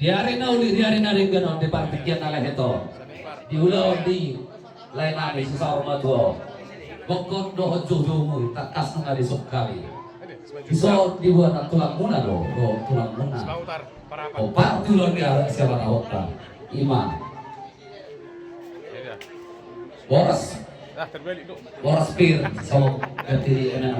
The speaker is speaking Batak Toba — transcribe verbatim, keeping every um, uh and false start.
Di ari na uli, di ari na denggan on, di partingkian na lehet on, di ulaon ni lae nami si saur matua on, gokhon dohot joujoumu, tangkas nunga disungkali. Dison diboan na tulangmuna do, do tulangmuna. Hombar tu ulaon ni anak siapa tahu ta. Ima. Boras. Boras pir, so, ganti di enak